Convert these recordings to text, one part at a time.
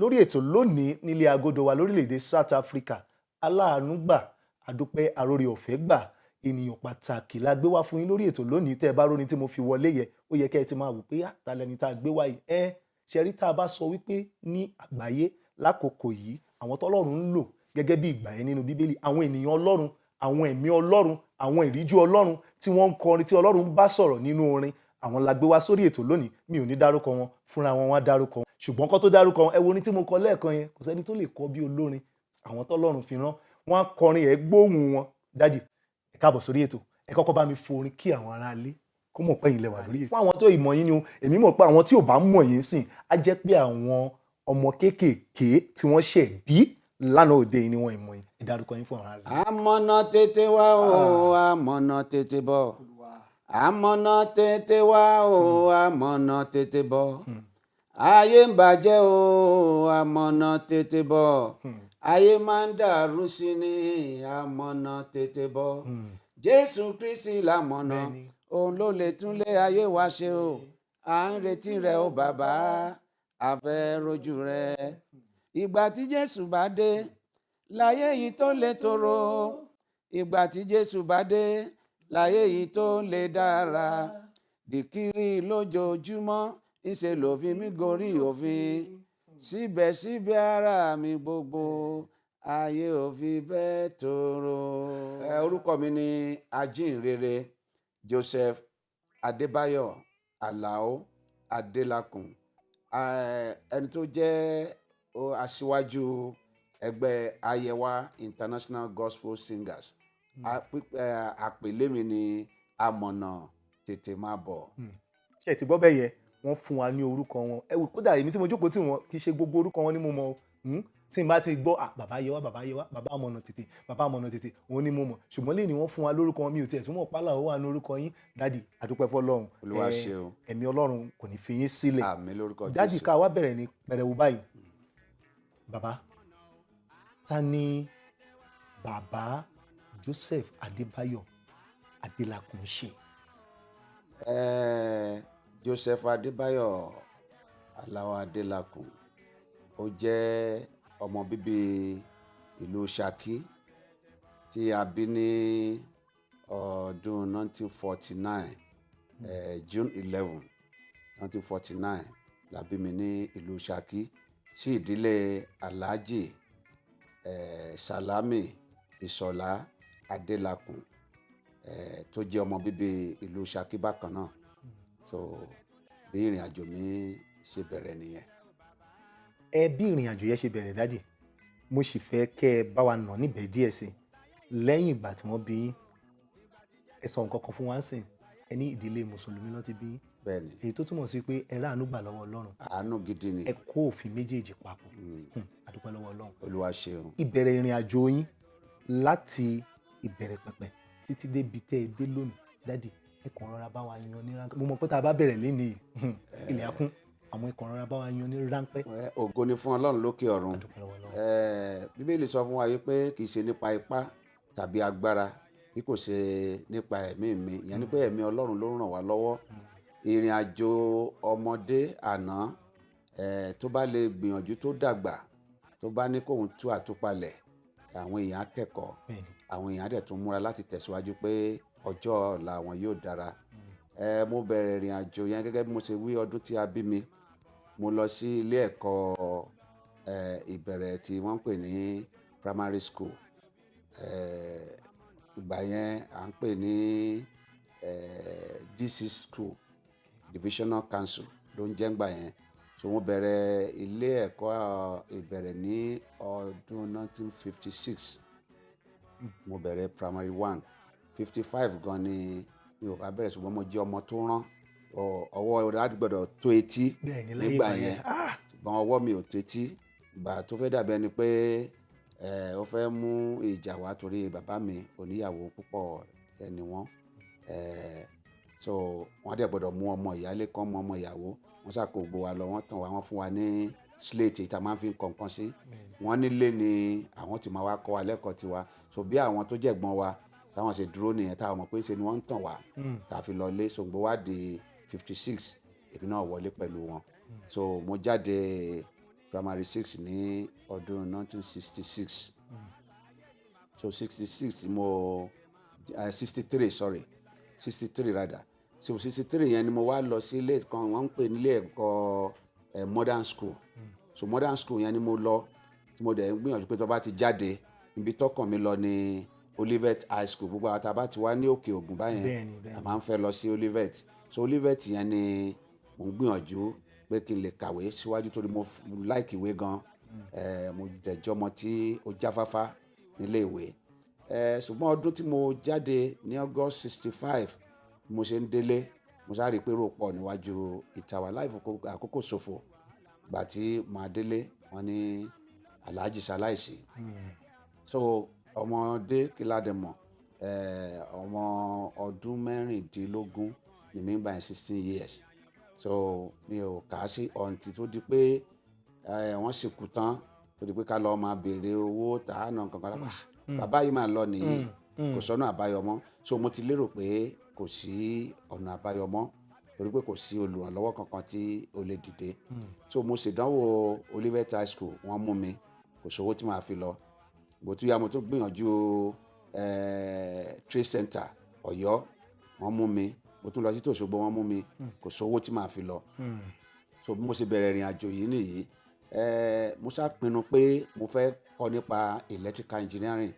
Lórí ètò lónìí nílé agodo wa lórílẹ̀‐èdè South Africa, aláàánú gbà, àdúpẹ́, àròrí ọ̀fẹ́ gbà, ènìyàn pàtàkì la gbé wá fún yín lórí ètò lónìí. Tẹ́ ẹ bá róni tí mo fi wọlé yẹ, ó yẹ kẹ́ ẹ ti máa wò pé ta lẹni tá a gbé wá yìí. Ẹ ṣe rí, tá a bá sọ wípé ní àgbáyé lákòókò yìí, àwọn tọ́lọ́run ń lò gẹ́gẹ́ bí ìgbà yẹn nínú Bíbélì, àwọn ènìyàn Ọlọ́run, àwọn ẹ̀mí Ọlọ́run, àwọn ìríjú Ọlọ́run tí wọ́n ń kọrin, tí Ọlọ́run bá sọ̀rọ̀ nínú orin, àwọn la gbé wá sórí ètò lónìí. Mi ò ní dárúkọ wọn, fúnra wọn wá dárúkọ wọn. Ṣùgbọ́n kó tó dárúkọ wọn, ẹ wo orin tí mo kọ lẹ́ẹ̀kan yẹn, kò sẹ́ni tó lè kọ bí olórin. Àwọn tọ́lọ́run fi rán wọn á kọrin, ẹ̀ gbóhùn wọn. Daddy, ẹ káàbọ̀ sórí ètò. Ẹ kọ́kọ́ bá mi forin kí àwọn aráalé kó mọ̀ pé ilẹ̀ wà lórí ètò. Fún àwọn tó ìmọ̀ yín ni o, èmi mọ̀ pé àwọn tí ò bá mọ̀ yín sìn, á jẹ́ pé àwọn ọmọ kéékèèké tí wọ́n ṣẹ̀ bí lánàá òde yìí ni wọ́n ìmọ̀ yín. Ẹ dárúkọ yín fún àwọn aráalé. Amọ̀nà tètè wá o, amọ̀nà tètè bọ̀. Amọ̀nà tètè wá o, amọ̀nà tètè bọ̀. Ayé ń bàjẹ́ o, amọ̀nà tètè bọ̀. Ayé máa ń dàrú sí ni, amọ̀nà tètè bọ̀. Jésù Kristi làmọ̀nà, òun ló lè túnlé ayé wa ṣe o. À ń retí rẹ o bàbá, a fẹ́ rojú rẹ. Ìgbà tí Jésù bá dé láyé yìí tó lè tòrò, ìgbà tí Jésù bá dé láyé yìí tó lè dára. Dìkírí lójoojúmọ́ ńṣe lòfin mi gorí òfin, síbẹ̀síbẹ̀ ara mi gbogbo ayé ò fi bẹ́ẹ̀ tòrò. Orúkọ mi ni Ajínrere Joseph Adébáyọ̀ Àlàó Adélakùn, ẹni tó jẹ́ aṣíwájú ẹgbẹ́ Ayẹwa International Gospel Singers. Àpèlé mi ni Amọ̀nà Tètè Máa Bọ̀. Ṣé ẹ ti gbọ́ bẹ́ẹ̀ yẹ? Wọ́n fún wa ní orúkọ wọn. Ẹ wò, kódà èmi tí mo jókòó tì wọ́n, kì í ṣe gbogbo orúkọ wọn ni mo mọ̀ o. Tí n bá ti gbọ́, ah, bàbá Yẹwà, bàbá Yẹwà, bàbá Amọ̀nà Tètè, bàbá Amọ̀nà Tètè, òun ni mo mọ̀. Ṣùgbọ́n lè ní wọ́n fún wa lórúkọ wọn, mi ò tiẹ̀ tún mọ̀ pálá ó wà ní orúkọ yín. Daddy, àdúpẹ́ fọlọ́run. Olúwa ṣeun. Ẹ̀mí Ọlọ́run kò ní fi yín sílẹ̀. Àmín lórúkọ Daddy, Jésù. ká wá bẹ̀rẹ̀ ní pẹrẹwu báyìí. Bàbá, ta ni bàbá Joseph Adébáyọ̀ Adélakùn ṣe? Joseph Adébáyọ̀ Aláò Adélakùn, ó jẹ́ ọmọ bíbí ìlú Ṣakí tí a bí ní ọdún 1949, June 11, 1949 la bí mi ní ìlú Ṣakí sí ìdílé Alhaji Salami Ìṣọ̀lá Adélakùn, tó jẹ́ ọmọ bíbí ìlú Ṣakí bákan náà. So bí ìrìn àjò mi ṣe bẹ̀rẹ̀ nìyẹn. Ẹ bí ìrìn àjò yẹn ṣe bẹ̀rẹ̀, daddy, mo sì fẹ́ kẹ́ ẹ bá wa nà níbẹ̀ díẹ̀ sí i. Lẹ́yìn ìgbà tí wọ́n bí yín, ẹ sọ nǹkan kan fún wa ń sìn, ẹ ní ìdílé mùsùlùmí ló ti bí yín. Bẹ́ẹ̀ni. Èyí tó túmọ̀ sí pé ẹ ráàánú gbà lọ́wọ́ Ọlọ́run. Àánú gidi ni. Ẹ kó òfin méjèèjì papọ̀. A dúpẹ́ lọ́wọ́ Ọlọ́run. Olúwa ṣeun. Ìbẹ̀rẹ̀ ìrìn àjò yín láti ìbẹ̀rẹ̀ pẹ̀pẹ̀ títí débi tẹ́ ẹ dé lónìí, daddy, ẹ kàn rọra bá wa yan ní ráńpẹ́. Mo mọ̀ pé tá a bá bẹ̀rẹ̀ lénìí yìí, ilẹ̀ á kún, àmọ́ ẹ kàn rọra bá wa yan ní ráńpẹ́. Ògo ni fún Ọlọ́run lókè ọ̀run. A dúpẹ́ lọ́wọ́ Ọlọ́run. Bíbélì sọ fún wa yìí pé kì í ṣe nípa ipá tàbí agbára, bí kò ṣe nípa ẹ̀mí mi. Ìyẹn ni pé ẹ̀mí Ọlọ́run ló ń ràn wá lọ́wọ́. Ìrìn àjò ọmọdé àná, tó bá lè gbìyànjú, tó dàgbà, tó bá ní kóun tú àtúpalẹ̀, àwọn èèyàn á kẹ́kọ̀ọ́. Àwọn èèyàn á dẹ̀ tún múra láti tẹ̀síwájú pé ọjọ́ ọ̀la wọn yóò dára. Mo bẹ̀rẹ̀ ìrìn àjò yẹn gẹ́gẹ́ bí mo ṣe wí, ọdún tí a bí mi. Mo lọ sí ilé ẹ̀kọ́ ìbẹ̀rẹ̀ tí wọ́n ń pè ní primary school. Ìgbà yẹn à ń pè ní DC school, Divisional Council ló ń jẹ́ ńgbà yẹn. So mo bẹ̀rẹ̀ ilé ẹ̀kọ́ ìbẹ̀rẹ̀ ní ọdún 1956. Mo bẹ̀rẹ̀ primary one. 55 gan ni mi ò bá bẹ̀rẹ̀, ṣùgbọ́n mo jẹ́ ọmọ tó rán ọwọ́ rẹ̀ gbọ́dọ̀ tó etí Bẹ́ẹ̀ ni láyé nígbà ìgbà yẹn. yẹn. Ah! Ṣùgbọ́n ọwọ́ mi ò tó etí. Ìgbà tó fẹ́ dàbí ẹni pé ó fẹ́ mú ìjà wá, torí bàbá mi oníyàwó púpọ̀ ẹni wọ́n. So wọ́n dẹ̀ gbọ́dọ̀ mú ọmọ ìyálé kan mú ọmọ ìyàwó. Wọ́n ṣàkó gbogbo wa lọ, wọ́n tàn wá, wọ́n fún wa ní slate tí a máa ń fi kọ nǹkan sí. Wọ́n nílé ni àwọn tí máa wá kọ́ wa lẹ́kọ̀ọ́ tiwa. So bí àwọn tó jẹ̀gbọ́n wa táwọn ṣe dúró nìyẹn, táwọn mọ̀ pé ṣe ni wọ́n ń tàn wá. Tá a fi lọ lé. So gbogbo wa di 56, èmi náà wọlé pẹ̀lú wọn. So mo jáde primary six ní ọdún 1966. So 66 mo, 63, sorry, 63 rather. So 63 yẹn ni mo wá lọ sí ilé kan wọ́n ń pè nílé ẹ̀kọ́ modern school. So modern school yẹn ni mo lọ, tí mo dẹ̀ ń gbìyànjú pé tó bá ti jáde, ibi tọ́kàn mi lọ ní Olivet High School. Gbogbo àwọn tá a bá ti wá ní Òkè Ògùn báyẹn, Bẹ́ẹ̀ni, bẹ́ẹ̀ni. a máa ń fẹ́ lọ sí Olivet. So Olivet yẹn ni mo ń gbìyànjú pé kí n lè kàwé síwájú, torí mo like ìwé gan. Mo dẹ̀ jọmọ tí ó jáfáfá nílé ìwé. Ṣùgbọ́n ọdún tí mo jáde ní August 65, bí mo ṣe ń délé, mo sáré pé èrò pọ̀ níwájú ìta wa. Láì àkókò ṣòfò, gbà tí màá délé, wọ́n ní Alhaji ṣaláìsí. So ọmọdé kí la dẹ̀ mọ̀, ọmọ ọdún 16 ni mí gbà yẹn, 16 years. So mi ò kà á sí ọ̀ǹtì tó di pé wọ́n sì kú tán, tó di pé ká lọ́ọ́ máa béèrè owó tàánà kankan lápá. Bàbá yìí máa lọ nìyí, kò sọ́nà àbáyọ mọ́. So mo ti lérò pé kò sí ọ̀nà àbáyọ mọ́, torí pé kò sí olùrànlọ́wọ́ kankan tí ó lè dìde. So mo ṣèdánwò Olivet High School, wọ́n mú mi, kò sówó tí màá fi lọ. Bó tún yá, mo tún gbìyànjú Trade Center Ọ̀yọ́, wọ́n mú mi. Mo tún lọ sí tÒṣogbo, wọ́n mú mi, kò sówó tí màá fi lọ. So bí mo ṣe bẹ̀rẹ̀ ìrìn àjò yìí nìyí. Mo ṣá pinnu pé mo fẹ́ kọ́ nípa electrical engineering,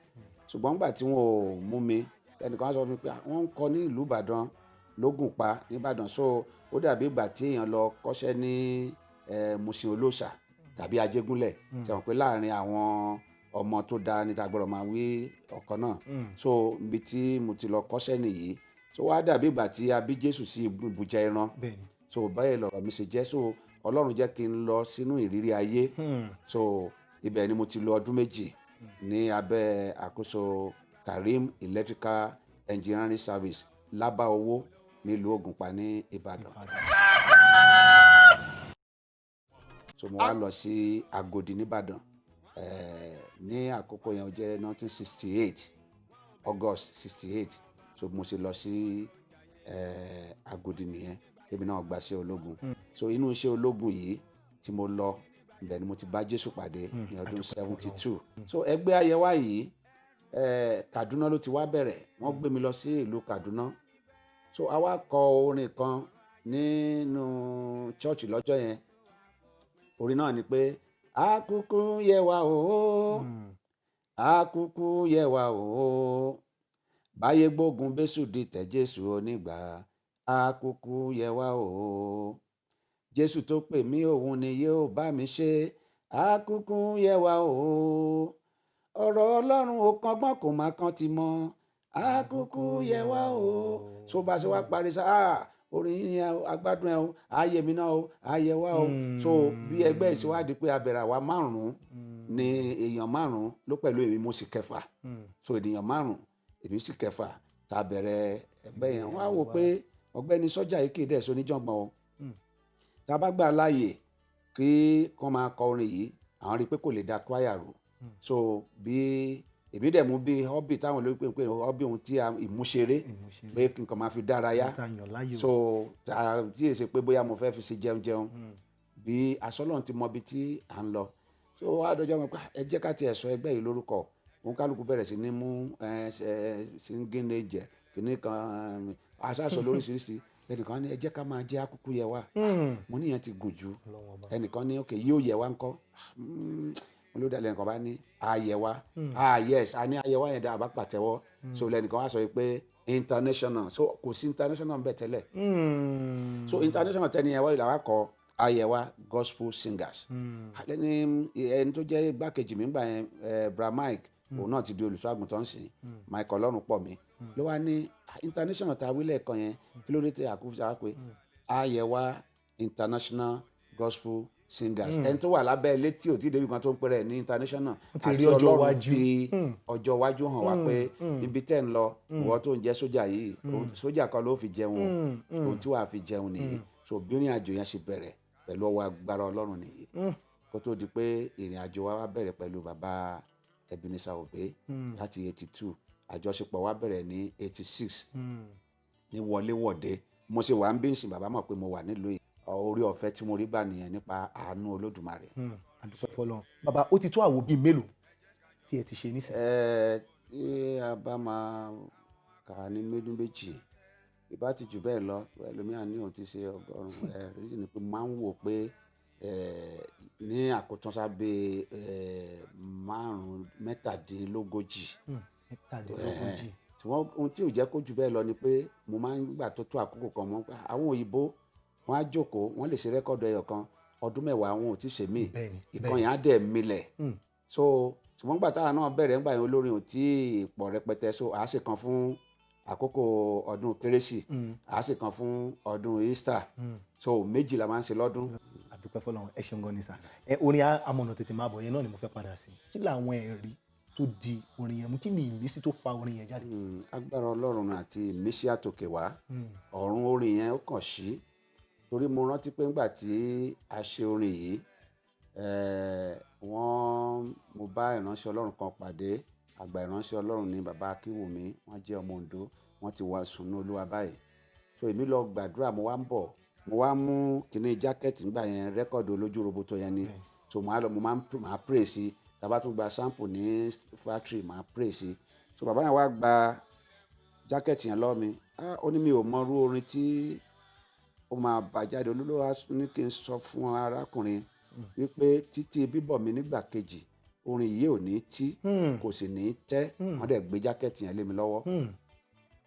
ṣùgbọ́n nígbà tí wọ́n ò mú mi, ẹnìkan sọ fún mi pé wọ́n ń kọ́ ní ìlú Ìbàdàn, lÓgùnpa nìbàdàn. So ó dàbí ìgbà tí èèyàn lọ kọ́ṣẹ́ ní Mushin Olóòṣà tàbí Ajégúnlẹ̀, ṣe mọ̀ pé láàrin àwọn ọmọ tó dáa níta gbọ́dọ̀ máa wí ọ̀kan náà. So ibi tí mo ti lọ kọ́ṣẹ́ nìyí. So wá dàbí ìgbà tí a bí Jésù sí ibùjẹ ẹran. So báyìí lọ̀rọ̀ mi ṣe jẹ́. So Ọlọ́run jẹ́ kí n lọ sínú ìrírí ayé. So ibẹ̀ ni mo ti lò ọdún 2 ní abẹ́ àkóso Karim Electrical Engineering Service, Lábá Owó, nílùú Ògùnpa ní Ìbàdàn. So mo wá lọ sí Agodi nìbàdàn ní àkókò yẹn, ó jẹ́ 1968, August 68. So mo ṣe lọ sí Agodi nìyẹn, tèmi náà gba iṣẹ́ ológun. So inú iṣẹ́ ológun yìí tí mo lọ, ibẹ̀ ni mo ti bá Jésù pàdé ní ọdún 72. So ẹgbẹ́ Ayẹwà yìí, Kaduna ló ti wá bẹ̀rẹ̀. Wọ́n gbé mi lọ sí ìlú Kaduna. So a wá kọ orin kan nínú church lọ́jọ́ yẹn. Orin náà ni pé, "Akúkú yẹ wá o, akúkú yẹ wá o, báyé gbógun bẹ́sù dìtẹ̀, Jésù onígbà, akúkú yẹ wá o. Jésù tó pè mí, òun ni yóò bá mi ṣe, akúkú yẹ wá o. Ọ̀rọ̀ Ọlọ́run ò kọ́gbọ́n, kò má kan ti mọ́, akúkú yẹ wá o." So bá a ṣe wá parí sá, "Ah, orin yìí yẹn, agbádùn ẹ o, ààyè mi náà o, ààyè wa o." So bí ẹgbẹ́ ìṣèwádìí pé a bẹ̀rẹ̀, àwa márùn-ún ní, èèyàn márùn-ún ló pẹ̀lú èmi, mo sì kẹfà. So ènìyàn márùn-ún, èmi sì kẹfà, tá a bẹ̀rẹ̀ ẹgbẹ́ yẹn. Wọ́n á wò pé ọ̀gbẹ́ni sọ́jà yìí kì í dẹ̀ so oníjàngbọ̀n o, tá a bá gbà láàyè kí kán máa kọ orin yìí, àwọn rí i pé kò lè da choir rú. So bí èmi dẹ̀ mú bí hobby, táwọn olóyún pé hobby, ohun tí a ìmúṣeré, pé kí n kàn máa fi dárayá. So tí èsì pé bóyá mo fẹ́ fi ṣe jẹun jẹun, bí asọ́lọ́run ti mọ ibi tí à ń lọ. So wá dọjọ́ wọn pé ẹ jẹ́ ká tiẹ̀ sọ ẹgbẹ́ yìí lórúkọ. Òun kálukú bẹ̀rẹ̀ sí ní mú ẹ singing angel kìíní kan, aṣáṣọ lóríṣiríṣi. Ẹnìkan ní ẹ jẹ́ ká máa jẹ́ Akúkú Yẹ Wá. Mo níyẹn ti gùn jù. Ẹnìkan ní ok, yóò yẹ wá ńkọ́? Mo ló dé. Ẹnìkan bá ní àyẹ wá. Ah yes, a ní àyẹ wá yẹn dá, àbá pàtẹ́wọ́. So lẹ́nìkan wá sọ pé international. So kò sí international bẹ́ẹ̀ tẹ́lẹ̀. So international tẹ́ni yẹn wáyé làwọn kọ Ayẹwà Gospel Singers. Lẹ́ni ẹni tó jẹ́ igbákejì mi gbà yẹn, Bra Mike, òun náà ti di olùṣọ́ àgùntàn sí, Michael Ọlọ́run pọ̀ mi, ló wá ní international tá a wílẹ̀ kan yẹn, kí ló dé tẹ àkúfà pé Ayẹwà International Gospel Singers? Ẹni tó wà lábẹ́ ilé tí ò tí débi kan tó ń pẹ́rẹ́ ní international, àti Ọlọ́run fi ọjọ́ iwájú hàn wá pé ibi tẹ́ ń lọ, ìwọ tó ń jẹ́ sójà yìí, sójà kan ló fi jẹun, ohun tí wàá fi jẹun nìyí. So bí ìrìn àjò yẹn ṣe bẹ̀rẹ̀ pẹ̀lú ọwọ́ agbára Ọlọ́run nìyí, kó tó di pé ìrìn àjò wa wá bẹ̀rẹ̀ pẹ̀lú bàbá Ebenezer Obey láti 82. Àjọṣepọ̀ wa bẹ̀rẹ̀ ní 86 ní wọléwọ̀de. Mo ṣe wà ń bí nsìn, bàbá mọ̀ pé mo wà nílùú yìí. Orí ọ̀fẹ́ tí mo rí gbà nìyẹn nípa àánú Olódùmarè. Àdúpẹ́ fọlọ́run. Bàbá, ó ti tó àwo bíi mélòó tí ẹ ti ṣe nísìnyí? Ẹ tí a bá máa kà á ní méjì méjì, ìbá ti jù bẹ́ẹ̀ lọ. Ẹlòmíràn ní òun ti ṣe 100. Ẹ rí ni pé mo máa ń wò pé ní àkótán sábẹ́ márùn 37. 37. Ṣùgbọ́n ohun tí ò jẹ́ kó jù bẹ́ẹ̀ lọ ni pé mo máa ń gbà tó tó àkókò kan mọ́ pé àwọn òyìnbó, wọ́n á jókòó, wọ́n lè ṣe record ẹyọ kan, ọdún 10 wọn ò tí ì ṣe míì. Ìkan yẹn á dẹ̀ milẹ̀. So ṣùgbọ́n gbà táwa náà bẹ̀rẹ̀ ńgbà yẹn, olórin ò tí ì pọ̀ rẹpẹtẹ, so à á ṣe kan fún àkókò ọdún Kérésì, à á ṣe kan fún ọdún Easter. So méjì la máa ń ṣe lọ́dún. Àdúpẹ́ fọlọ́run. Ẹ ṣeun gan ni sà. Ẹ orin Amọ̀nà Tètè Máa Bọ̀ yẹn náà ni mo fẹ́ padà sí. Kí làwọn ẹ̀rí tó di orin yẹn mú? Kí ni ìmísí tó fa orin yẹn jáde? Agbára Ọlọ́run àti ìmísí àtòkè wá. Ọ̀run orin yẹn ó kàn sí, torí mo rántí pé ńgbà tí a ṣe orin yìí, wọ́n mo bá ìránṣẹ́ Ọlọ́run kan pàdé. Àgbà ìránṣẹ́ Ọlọ́run ní bàbá Akínwùmí. Wọ́n jẹ́ ọmọ Oǹdó, wọ́n ti wá sùn ní Olúwa báyìí. So èmi lọ gbàdúrà, mo wá ń bọ̀, mo wá mú kíní jacket nígbà yẹn, record olójú roboto yẹn ni. So mo á lọ, mo máa ń máa pray sí. Tá bá tún gba sample ní factory, máa pray sí. So bàbá yẹn wá gba jacket yẹn lọ́wọ́ mi. Ah, ó ní mi ò mọrú orin tí ó máa bà jáde. Olúwa ní kí n sọ fún arákùnrin wípé títí bíbọ̀ mi nígbà kejì, orin yìí ò ní tí, kò sì ní tẹ́. Wọ́n dẹ̀ gbé jacket yẹn lé mi lọ́wọ́.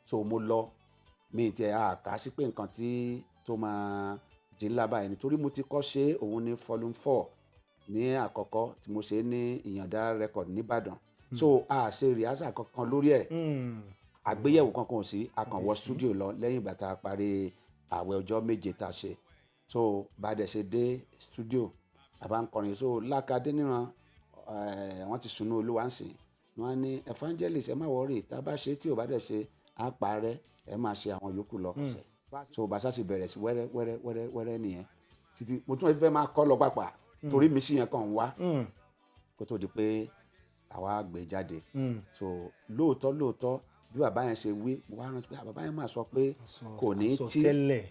So mo lọ, mi tiẹ̀ àká sí pé nǹkan tí tó máa di ńlá báyìí, nítorí mo ti kọ́ ṣe òun ní volume 4 ní àkọ́kọ́ tí mo ṣe ní Ìyàndá Record nìbàdàn. So a ṣe rehearsal kankan lórí ẹ̀, àgbéyẹ̀wò kankan ò sí. A kàn wọ studio lọ lẹ́yìn ìgbà tá a parí àwẹ̀ ọjọ́ 7 tá a ṣe. So bá a dẹ̀ ṣe dé studio, a bá ń kọrin. So Lákàdé níran, wọ́n ti sunú Olúwa ń sìn. Wọ́n á ní, "Evangelist, ẹ má worry, tá a bá ṣe tí ò bá dẹ̀ ṣe, á parẹ́, ẹ máa ṣe àwọn yòókù lọ." So bàṣà sì bẹ̀rẹ̀ sí wẹ́rẹ́ wẹ́rẹ́ wẹ́rẹ́ wẹ́rẹ́ nìyẹn, títí mo tún fẹ́ máa kọ́ lọ pàpà, torí mi sì yẹn kàn ń wá kó tó di pé àwa gbé jáde. So lóòótọ́ lóòótọ́, bí bàbá yẹn ṣe wí, mo wá rántí pé bàbá yẹn máa sọ pé kò ní tí,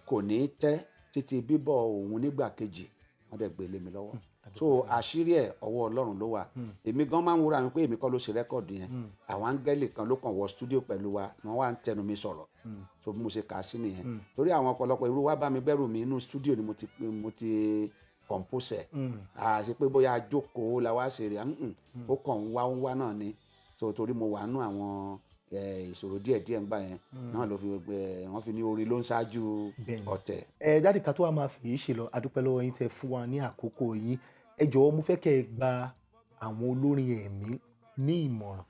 kò ní tẹ́ títí bíbọ̀ òun nígbà kejì. Wọ́n dẹ̀ gbé lé mi lọ́wọ́. So àṣírí ẹ̀, ọwọ́ Ọlọ́run ló wà. Èmi gan máa ń wúra mi pé èmi kọ́ ló ṣe record yẹn. Àwọn áńgẹ́lì kan ló kàn wọ studio pẹ̀lú wa ni wọ́n wá ń tẹnu mi sọ̀rọ̀. So bí mo ṣe kà á sí nìyẹn, torí àwọn ọ̀pọ̀lọpọ̀ irú wa bá mi gbẹ́rù mi, inú studio ni mo ti compose ẹ̀. Àṣe pé bóyá jókòó la wá ṣe rè, ó kàn ń wá, ń wá náà ni. So torí mo wà nú àwọn ìṣòro díẹ̀ díẹ̀ ńgbà yẹn náà ló fi wọ́n fi ní orin ló ń ṣáájú ọ̀tẹ̀. Ẹ daddy, ká tó wá máa fi èyí ṣe lọ, adúpẹ́ lọ́wọ́ yín tẹ́ fún wa ní àkókò yín. Ẹ jọ̀wọ́, mo fẹ́ kẹ́ ẹ gba àwọn olórin ẹ̀mí ní ìmọ̀ràn.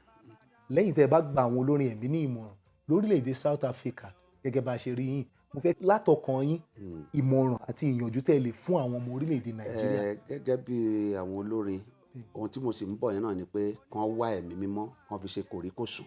Lẹ́yìn tẹ́ ẹ bá gba àwọn olórin ẹ̀mí ní ìmọ̀ràn lórílẹ̀‐èdè South Africa, gẹ́gẹ́ bá a ṣe rí yín, mo fẹ́ látọkàn yín, ìmọ̀ràn àti ìyànjú tẹ́ ẹ lè fún àwọn ọmọ orílẹ̀‐èdè Nàìjíríà. Ẹ gẹ́gẹ́ bí àwọn olórin, ohun tí mo sì ń bọ̀ yẹn náà ni pé kán wá ẹ̀mí mímọ́, kán fi ṣe kòríkòsùn.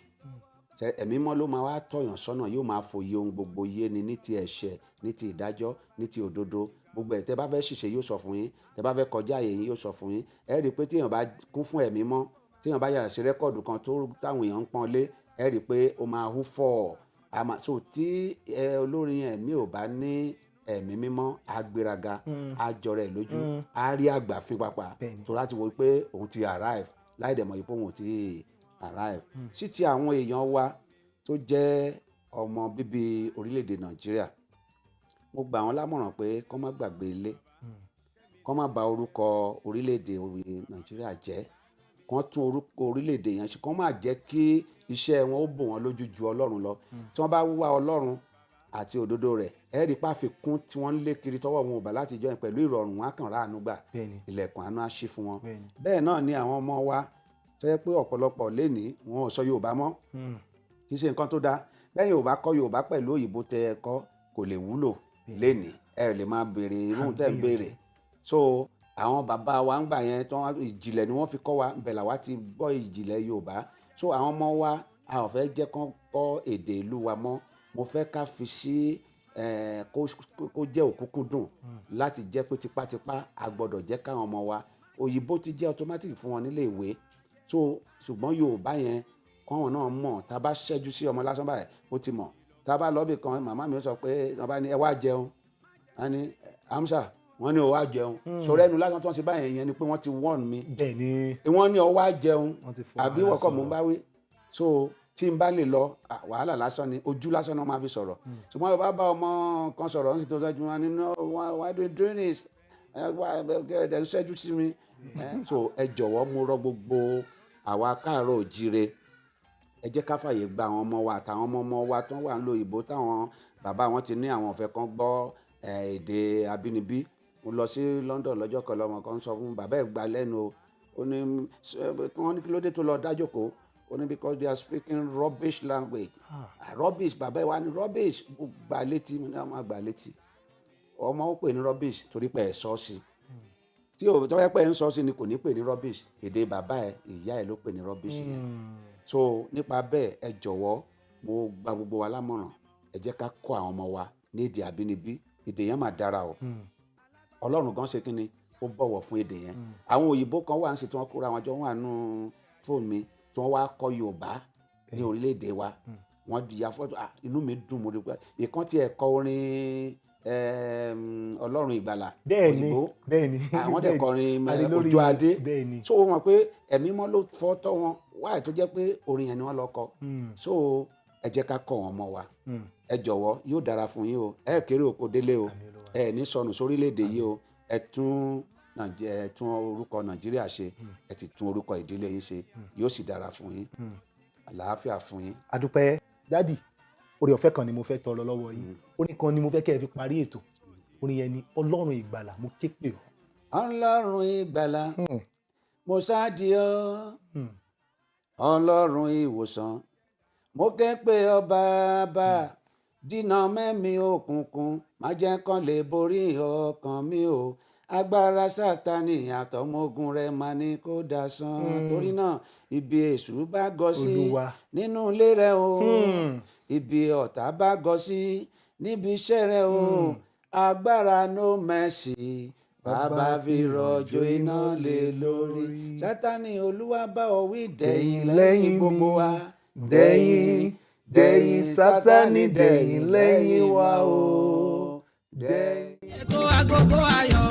Ẹ̀mí mímọ́ ló máa wá tọ̀yàn sọ́nà, yóò máa fòye ohun gbogbo yé ni, ní ti ẹ̀ṣẹ̀, ní ti ìdájọ́, ní ti òdodo. Gbogbo ẹ̀, tẹ́ bá fẹ́ ṣìṣe, yóò sọ fún yín. Tẹ́ bá fẹ́ kọjá àyè yín, yóò sọ fún yín. Ẹ rí i pé téèyàn bá kún fún ẹ̀mí mọ́, téèyàn bá yàrá ṣe record kan tó táwọn èèyàn ń pọ́n lé, ẹ rí i pé ó máa hú fọ́ àmà. So tí ẹ olórin ẹ̀mí ò bá ní ẹ̀mí mímọ́, á gbéraga, á jọra ẹ̀ lójú, á rí àgbàfín pàpà, tó láti wo pé òun ti arrive, láì dẹ̀ mọ̀ yìí pé òun ò ti arrive. Sí ti àwọn èèyàn wa tó jẹ́ ọmọ bíbí orílẹ̀-èdè Nàìjíríà, mo gbà wọ́n lámọ̀ràn pé kó má gbàgbé ilé, kó má bà orúkọ orílẹ̀-èdè Nàìjíríà jẹ́, kó tún orúkọ orílẹ̀-èdè yẹn ṣe, kó má jẹ́ kí iṣẹ́ wọn ó bò wọ́n lójú ju Ọlọ́run lọ. Tí wọ́n bá wá Ọlọ́run àti òdodo rẹ̀, ẹ rí pàfikún tí wọ́n ń lé kiri tọwọ́ wọn ò bá láti jọ pẹ̀lú ìrọ̀rùn, wọn á kàn ráàánú gbà, ilẹ̀kùn àánú á ṣí fún wọn. Bẹ́ẹ̀ náà ni àwọn ọmọ wa tó yẹ pé ọ̀pọ̀lọpọ̀ lénìí, wọn ò sọ Yorùbá mọ́. Kì í ṣe nǹkan tó dáa. Lẹ́yìn ò bá kọ́ Yorùbá pẹ̀lú òyìnbó tẹ ẹ kọ́, kò lè wúlò lénìí. Ẹ lè máa béèrè irú tẹ́ ń béèrè. So àwọn bàbá wa ń gbà yẹn tí wọ́n ìjìnlẹ̀ ni wọ́n fi kọ́ wa, bẹ́ẹ̀ làwa ti gbọ́ ìjìnlẹ̀ Yorùbá. So àwọn ọmọ wa, a ò fẹ́ jẹ́ kán kọ́ èdè ìlú wa mọ́. Mo fẹ́ ká fi sí kó jẹ́ òkúnkúndùn láti jẹ́ pé tipátipá a gbọ́dọ̀ jẹ́ káwọn ọmọ wa, òyìnbó ti jẹ́ automatic fún wọn nílé ìwé. So ṣùgbọ́n Yorùbá yẹn, kọ́wọn náà mọ̀. Tá a bá ṣẹ́jú sí ọmọ lásán báyìí, ó ti mọ̀. Tá a bá lọ́bì kan, màmá mi ó sọ pé wọ́n bá ní ẹ wá jẹun, wọ́n ní Amsa, wọ́n ní o wá jẹun. Sọ̀rọ̀ ẹnu lásán tí wọ́n ṣe báyẹn yẹn ni pé wọ́n ti warn mi. Bẹ́ẹ̀ ni. Wọ́n ní o wá jẹun. Wọ́n ti fọ Àbí ara wọ́n kọ́ mò ń sọ̀rọ̀. bá wí. So tí n bá lè lọ, wàhálà lásán ni, ojú lásán náà máa fi sọ̀rọ̀. Ṣùgbọ́n bá bá ọmọ kan sọ̀rọ̀ ń sì tó sọ́jú wọn ní, "No, why do you doing this? Ẹ ń ṣẹ́jú sí mi." So ẹ jọ̀wọ́, mo rọ gbogbo àwa káàárọ̀ òjíire, ẹ jẹ́ ká fàyè gba àwọn ọmọ wa àtàwọn ọmọ ọmọ wa tó wà ń lo òyìnbó, táwọn bàbá wọn ti ní àwọn ọ̀fẹ́ kan gbọ́ èdè abínibí. Mo lọ sí London lọ́jọ́ kan, lọ́mọ kan sọ fún bàbá ẹ̀ gba lẹ́nu o. Ó ní wọ́n ní kí ló dé tó lọ dájókòó? Ó ní because they are speaking rubbish language. Ah, rubbish. Bàbá ẹ̀ wá ní rubbish. Ó gbà létí. Mo ní àwọn àgbà létí ọmọ, ó pè ní rubbish torí pé ẹ̀ sọ sí tí o tó yẹ pé ẹ̀ ń sọ sí ni, kò ní pè ní rubbish. Èdè bàbá ẹ̀, ìyá ẹ̀ ló pè ní rubbish yẹn. So nípa bẹ́ẹ̀, ẹ jọ̀wọ́, mo gba gbogbo wa lámọ̀ràn, ẹ jẹ́ ká kọ́ àwọn ọmọ wa ní èdè àbínibí. Èdè yẹn mà dára o. Ọlọ́run gan ṣe kí ni, ó bọ̀wọ̀ fún èdè yẹn. Àwọn òyìnbó kan wà ń sì tí wọ́n kóra wọn jọ, wọ́n wà nù fóònù mi, tí wọ́n wá kọ́ Yorùbá ní orílẹ̀-èdè wa. Wọ́n di ya fọ́tò. Ah, inú mi dùn. Mo rí pé ìkan tiẹ̀ kọ orin Ọlọ́run Ìgbàlà. Bẹ́ẹ̀ni. Òyìnbó. Àwọn dẹ̀ kọrin A rí lórí Ojú Adé. So wọ́n mọ̀ pé ẹ̀mí mọ́ ló fọ́ tọ́ wọn wáyé tó jẹ́ pé orin yẹn ni wọ́n lọ kọ. So ẹ jẹ́ ká kọ́ wọn mọ́ wa. Ẹ jọ̀wọ́, yóò dára fún yín o. Ẹ kéré oko délé o. Ẹ ní sọnù sórílẹ̀-èdè yìí o. Ẹ tún orúkọ Nàìjíríà ṣe, ẹ ti tún orúkọ ìdílé yín ṣe. Yóò sì dára fún yín. Àlàáfíà fún yín. Adúpẹ́, daddy. Oore ọ̀fẹ́ kan ni mo fẹ́ tọrọ lọ́wọ́ yín. Orin kan ni mo fẹ́ kẹ́ ẹ fi parí ètò. Orin yẹn ni "Ọlọ́run Ìgbàlà, mo ké pè ọ́". Ọlọ́run Ìgbàlà, mo sáàdì ọ́. Ọlọ́run ìwòsàn, mo ké pè ọ́. Bàbá, dínà mẹ́mi òkùnkùn, má jẹ́ kán lè borí ọkàn mi o. Agbára Sátani àtọmọogun rẹ̀ máa ní kó dasán. Torí náà, ibi èṣù bá gọ sí Olúwa. nínú ilé rẹ o, ibi ọ̀tá bá gọ sí níbi iṣẹ́ rẹ o, agbára no mercy, bàbá fi rọ̀jò iná lé lórí. Sátani, Olúwa bá ọ wí, dẹ̀yìn lẹ́yìn gbogbo wa. Dẹ̀yìn, dẹ̀yìn, Sátani, dẹ̀yìn lẹ́yìn wa o, dẹ̀yìn. Ètò Agogo Ayọ̀.